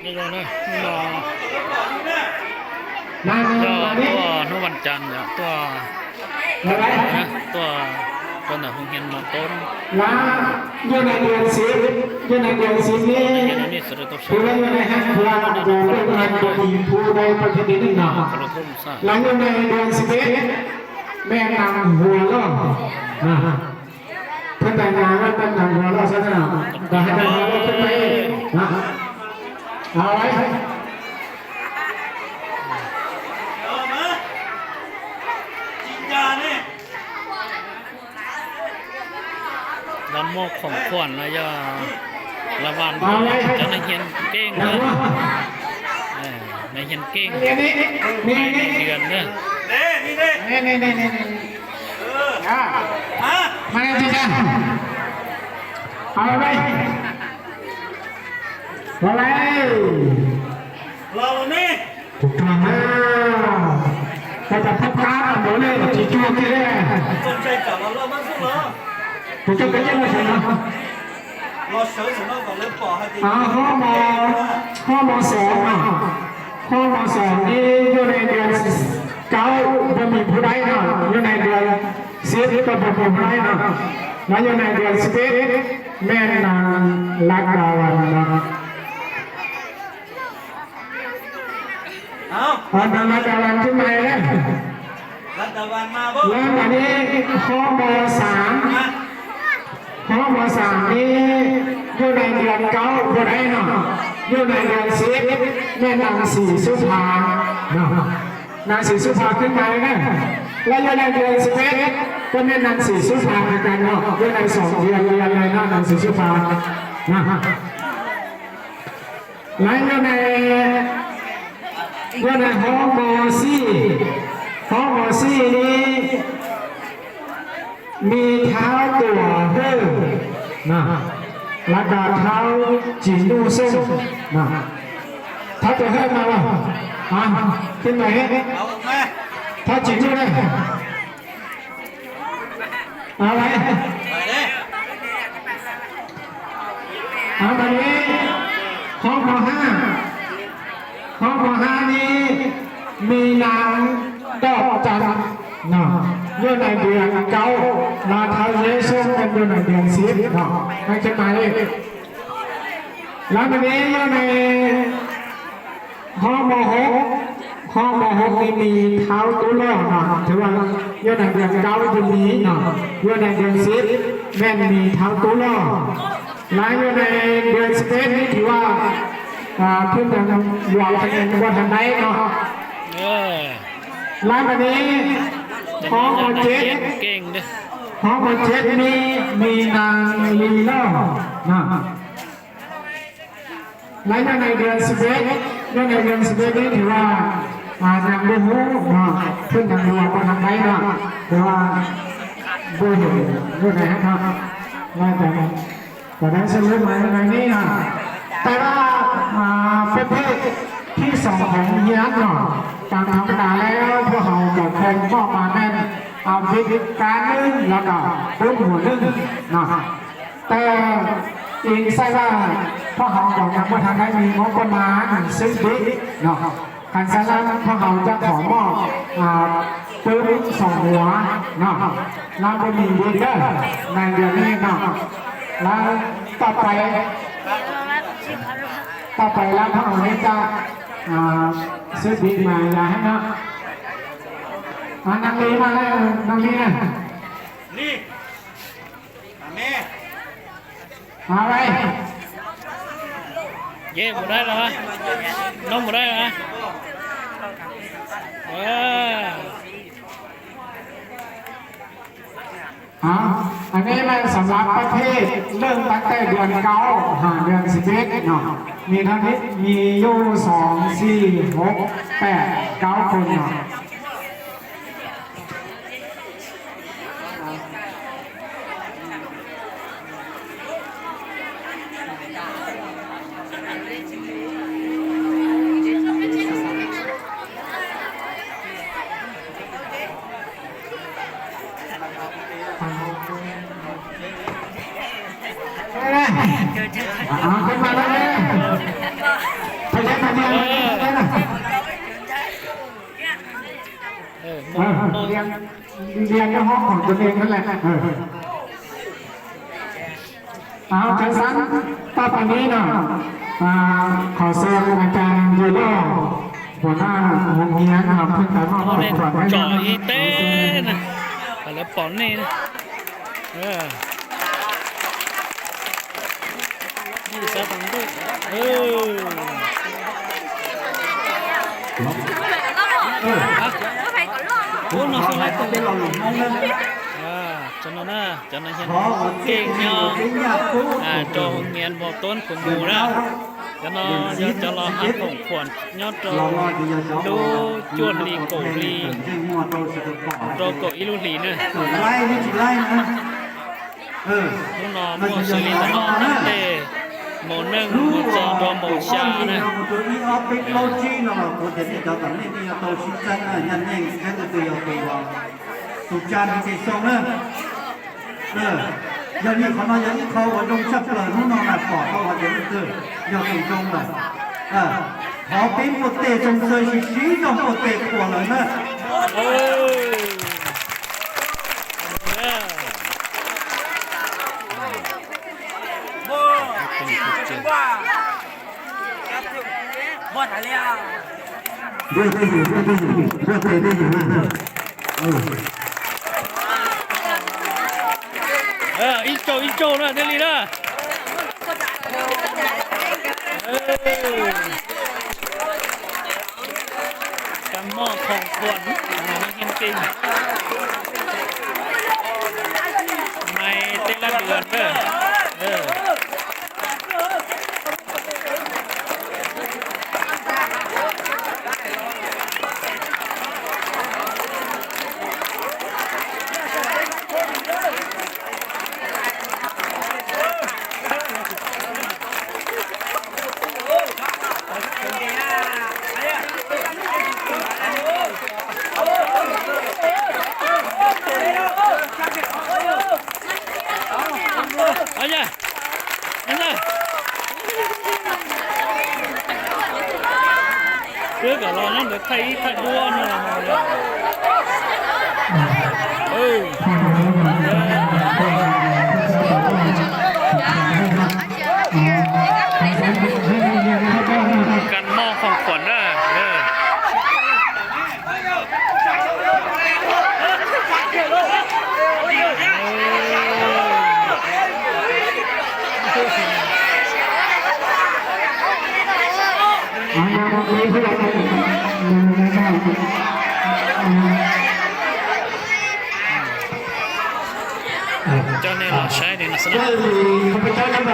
ນີ້ເລີຍເນາະ ມາ ມາ ມານີ້ ຕົວະ ຕົວະວັນຈັນເນາະ ຕົວະ ມາໄວ້ ຕົວະ ຕົວະໂຮງຮຽນມໍຕົ້ນ ລະຢູ່ໃນເດືອນສິບ ຢູ່ໃນເດືອນສິບນີ້ ໂຮງຮຽນອັນນີ້ສະເດດຕົກ ຄືວ່າຢູ່ໃນຫັ້ນ ເພື່ອຈະເບິ່ງງານກະຖິນຜູ້ໃດປະເພນີໜຶ່ງເນາະ ລະຢູ່ໃນເດືອນສິບເອັດ ແມ່ນນາງຫົວຫຼໍ່ ນະ. ເພິ່ນແຕ່ງງານແລ້ວ ເພິ່ນນຳຫົວເລາະຊະເນາະ ກໍໃຫ້ນຳຫົວເລາະຂຶ້ນໄປເນາະ ເອົາໄວ້ ລະມອບຂອງຂວັນລະຢ່າລະຫວ່ານ ເອົາໄວ້ ເຈົ້ານັກຮຽນເກັ່ງເດີ ເອີ ນັກຮຽນເກັ່ງ ນີ້ ນີ້ ນີ້ ເດືອນເດີ ນີ້ ນີ້ ນີ້ ນີ້ ນີ້ ນີ້ ເອີ ອ່າ ມາ ມາເລີຍຈ້າ ເອົາໄວ້ ມາເລີຍ ລາວນີ້ ຖືກຕ້ອງແລ້ວ ກໍຈະພົບກັນບໍ່ເລີຍ ທີ່ຈວກທີ່ແລ ສົນໃຈກັບລາວມາສຸດເນາະ ຜູ້ເຈົ້າກໍເຈົ້າວ່າຊັ້ນເນາະ ລາວເຊີນສຳລັບກໍເລີຍຂໍໃຫ້ຕິດ ອ່າ ຮມ ຮມສອງເນາະ ຮມສອງນີ້ຢູ່ໃນເດືອນ ເກົ້າ ບໍ່ມີຜູ້ໃດເນາະ ຢູ່ໃນເດືອນສິບກໍບໍ່ມີຜູ້ໃດເນາະ ມາຢູ່ໃນເດືອນສິບເອັດ ແມ່ນນາງລັດດາວັນເນາະ ເອົາ ເອົານາງລັດດາວັນຂຶ້ນມາເລີຍ ລັດດາວັນມາບໍ່ ແລ້ວບາດນີ້ ຮມສາມ ຮມສາມນີ້ຢູ່ໃນເດືອນເກົ້າບໍ່ໄດ້ເນາະ ຢູ່ໃນເດືອນສິບ ແມ່ນນາງສີສຸພາເນາະ ນາງສີສຸພາຂຶ້ນມາເລີຍ ແລະຢູ່ໃນເດືອນສິບເອັດ ກໍແມ່ນນາງສີສຸພາຄືກັນເນາະ ຢູ່ໃນສອງເດືອນເລີຍເນາະ ນາງສີສຸພານະ ແລະຢູ່ໃນ ຢູ່ໃນຮມສີ່ ຮມສີ່ນີ້ ມີທ້າວຕົວະເຮີ້ນະ ລະກະທ້າວຈີນູຊົງນະ ທ້າວຕົວະເຮີ້ນມາບໍ່ ອ່າ ຂຶ້ນມາເຮັດ ທ້າວຈີນູເດີ ເອົາໄວ້ ເອົາບາດນີ້ ຮມຫ້າ ຮມຫ້ານີ້ ມີນາງດອກຈັນ ເນາະ ຢູ່ໃນເດືອນເກົ້າ ລະທ້າວເຢຊູແມ່ນຢູ່ໃນເດືອນສິບເນາະ ໃຫ້ຂຶ້ນມາເລີຍ ລະບາດນີ້ຢູ່ໃນຮມຫົກ ຮມຫົກນີ້ມີທ້າວຕຸຫຼໍ່ເນາະ ຖືວ່າຢູ່ໃນເດືອນເກົ້າບໍ່ມີເນາະ ຢູ່ໃນເດືອນສິບແມ່ນມີທ້າວຕຸຫຼໍ່ ລະຢູ່ໃນເດືອນສິບເອັດນີ້ຖືວ່າ ອ່າ ເພິ່ນຍັງລວມຄະແນນບໍ່ທັນໄດ້ເນາະ ເອີ ລະບາດນີ້ຮມເຈັດ ເກັ່ງເດີ ຮມເຈັດນີ້ມີນາງລີເນາະ ລະຢູ່ໃນເດືອນສິບເອັດ ຢູ່ໃນເດືອນສິບເອັດນີ້ຖືວ່າ ອ່າ ຍັງບໍ່ຮູ້ເນາະ ເພິ່ນຍັງລວມບໍ່ທັນໄດ້ເນາະ ແຕ່ວ່າບໍ່ເຫັນຢູ່ໃນຫັ້ນເນາະ ວ່າຈະ ກໍໄດ້ສະຫຼຸບມາໃນນີ້ເນາະ ແຕ່ວ່າ ອ່າ ປະເພດທີສອງຂອງຮຽນເນາະ ຕາມທຳມະດາແລ້ວ ພວກເຮົາກໍຄົງມອບມາແມ່ນ ອາ ວິດກາໜຶ່ງ ແລ້ວກໍປຸ້ມຫົວໜຶ່ງເນາະ ແຕ່ອີງໃສ່ວ່າ ພວກເຮົາກໍຍັງບໍ່ທັນໄດ້ມີງົບປະມານຊື້ບິດເນາະ ຄັນຊັ້ນແລ້ວ ພວກເຮົາຈະຂໍມອບ ອາ ປຶ້ມສອງຫົວເນາະ ລະບໍ່ມີບິດເດີ ໃນເດືອນນີ້ເນາະ ລະຕໍ່ໄປ ຕໍ່ໄປລະພວກເຮົານີ້ຈະ ອາ ຊື້ບິດມາຢາໃຫ້ເນາະ ອາ ນາງລີມາແລ້ວ ນາງລີນະ ລີ ອາ ແມ່ ມາໄວ ເຢ້ ບໍ່ໄດ້ລະ ນ້ອງບໍ່ໄດ້ລະ ເອີ ເອົາ ອັນນີ້ແມ່ນສຳລັບປະເພດເລີ່ມຕັ້ງແຕ່ເດືອນເກົ້າຫາເດືອນສິບເອັດເນາະ ມີເທົ່ານີ້ ມີຢູ່ ສອງ ສີ່ ຫົກ ແປດ ເກົ້າຄົນເນາະ. ເອົາ ຂຶ້ນມາແລ້ວເດີ ພະ ເອີ ລຽນ ລຽນໃນຫ້ອງຂອງຕົນເອງນັ້ນແຫຼະ ເອີ. ເອົາ ຈັ່ງຊັ້ນ ຕໍ່ໄປນີ້ເນາະ ອ່າ ຂໍເຊີນອາຈານຢູໂຣ ຫົວໜ້າໂຮງຮຽນເນາະ ເພິ່ນກະມອບຂອງຂວັນໃຫ້ ຈ່ອຍເຕ້ນະ ແລ້ວປອນນີ້ນະ ເອີ ນີ້ຊະ ເອີ ໂອ້ ນ້ອງ ເອີ ຈະນອນນະ ຈະນອນຮຽນເກັ່ງເນາະ ອ່າ ຈອງຮຽນບໍ່ຕົ້ນຂອງໝູ່ນະ ຈະນອນ ຈະລໍຮັບຂອງຂວັນຍອດໂຕ ດູຈວນລີໂກລີ ໂຕໂກອີລູລີເນີ ໄລ່ນີ້ຊິໄລ່ນະ ເອີ ລູກນ້ອງໝວດຊີຣີຕະຫຼອດຕັ້ງແຕ່ ມໍໜຶ່ງ ມໍສອງ ດອມ ມໍຊານະ ເອີ ຢາກມີເຂົາມາ ຢາກມີເຂົາວ່າດົງຊັບເປີ ໜູນອນໜ້າປອດ ເຂົາວ່າຈະມີເຕີ ຢາກເປັນຈົງແບບ ເອີ ຂໍເປັນໂປເຕຊົມເຊີຍຊິສີຈອມໂປເຕຂົວເລີຍເນີ ເອີ ເອີ. ເອີ ອີໂຈ ອີໂຈນະ ເດລີນະ ເອີ ການມອບຂອງຂວັນ ອ່າ ໃນແຕ່ລະເດືອນເດີ ເອີ. ເອົາ ເອີ ກະລໍນັ້ນ ໄປໄທ ໄທດ້ວນ ເອີ ການມອບຂອງຂວັນເດີ ເອີ. ເຈົ້າແນວຫຼາຍໃຊ້ເດ້ນະ ສະນະ.